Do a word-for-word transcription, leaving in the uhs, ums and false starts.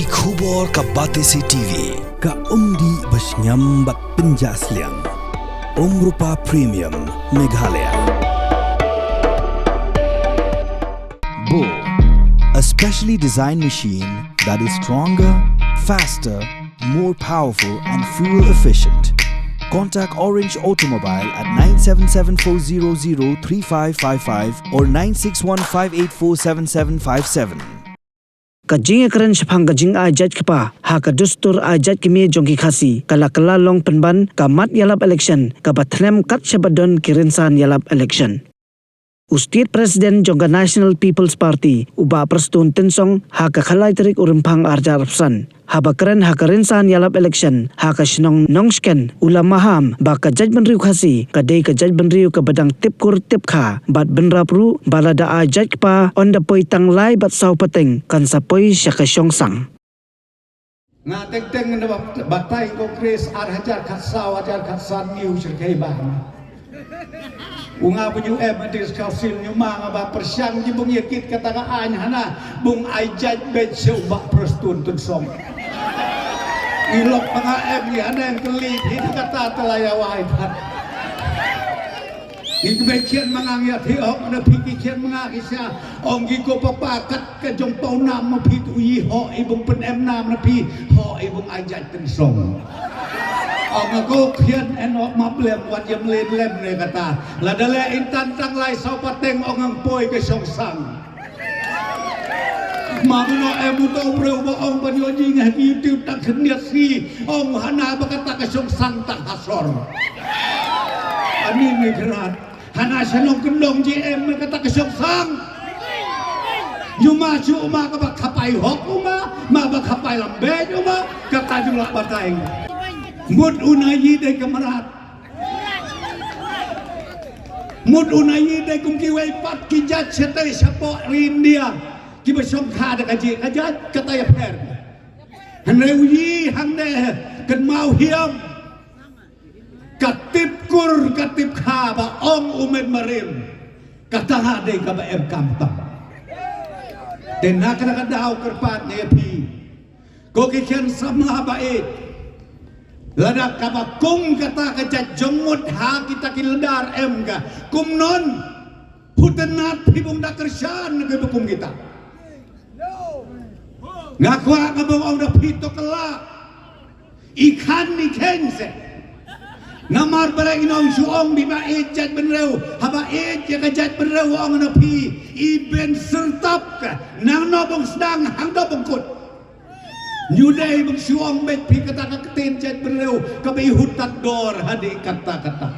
Ki khubor ka Batesi T V, ka umdih ba shngiam bad pynjah sliang. Umrupa Premium, Meghalaya. Bo, a specially designed machine that is stronger, faster, more powerful and fuel efficient. Contact Orange Automobile at nine seven seven four zero zero three five five five or nine six one five eight four seven seven five seven. Ka jingïakren shaphang ka jingai jait kpa ha ka dustur ai jait kmie jong ki Khasi ka la kylla long pynban ka mat ïalap election kaba thlem kat shaba don ki rynsan ïalap election. U State President jong ka National People's Party, u Bah Prestone Tynsong, ha ka khatlai tarik u Rymphang arhajar arphew san, haba kren ha ka rynsan ïalap election ha ka shnong Nongshken, u la maham ba ka jaitbynriew Khasi ka dei ka jaitbynriew kaba dang tip kur tip kha bad bynrap ruh ba lada ai jait kpa ynda poi tang lai bad saw pateng kan sa poi sha ka shongsang. Nga teng teng na ba-, batai Congress arhajar khatsaw, arhajar khatsan ngi u shyrkhei ba. U nga ba ngi u M N D Council ngi ma nga ba pyrshang ngi bung ïa kit kata ka aiñ hana bung ai jait beit sha u Bah Prestone Tynsong. Ngi lok ba nga em ngi hana ngi kylli hi kata te la ïa wai pat. Ngi kbe khian ma nga ngi ïa thi hok na phi ki khian ma nga ki sha ong ki ko papa kat ka jong tau nam ma phi tu yi ho i bung pyn em nam na phi ho i bung ai jait Tynsong. Ong ko khian en ok ma blem wat yam len lem ne kata. La da le intan tang lai saw pateng ong ang poi ka shongsang. Ma mano em u to breu ba ong ban yo jing ha ki YouTube tak khyndiat si ong hana ba kata ka shongsang tak hasor. Ani ni krat. Hana shanong kyndong ji em kata ka shongsang. Nyu ma shu ma ka ba khapai hok u ma, ma ba khapai lam bej u ma, kata ju la batai. Mut u na yi dei ka mrad. Mut u na yi dei kum ki wei pat ki jait shatei shapoh ri India. Ki ba shong kha da ka ji ka jait kata ya pher. Hynrei u yi hangne kynmaw hiam. Ka tip kur, ka tip kha ba ong u met marim. Kata ha dei kaba em kam tam. Te na kata ka daw kyrpad ne phi. Ko ki khian samla ba e. Lada kaba kum kata ka jait jong mut ha kita ki ledar em ka. Kum non. Hutenat phi bung da kyrshan ne ka ba kum kita. Nga kwah ka bung ong da phi to kala. I khan i kheiñ se. Namar ba la i nong shu ong bi ba ïeit jait bynriew. Haba ïeit ïa ka jait bynriew ong na phi. I ben syrtap ka. Nang no bong sdang hang do bong kut. Nyu dei bong shu ong beit phi kata ka ktien jait bynriew. Ka ba i hutat dor hadi kata kata.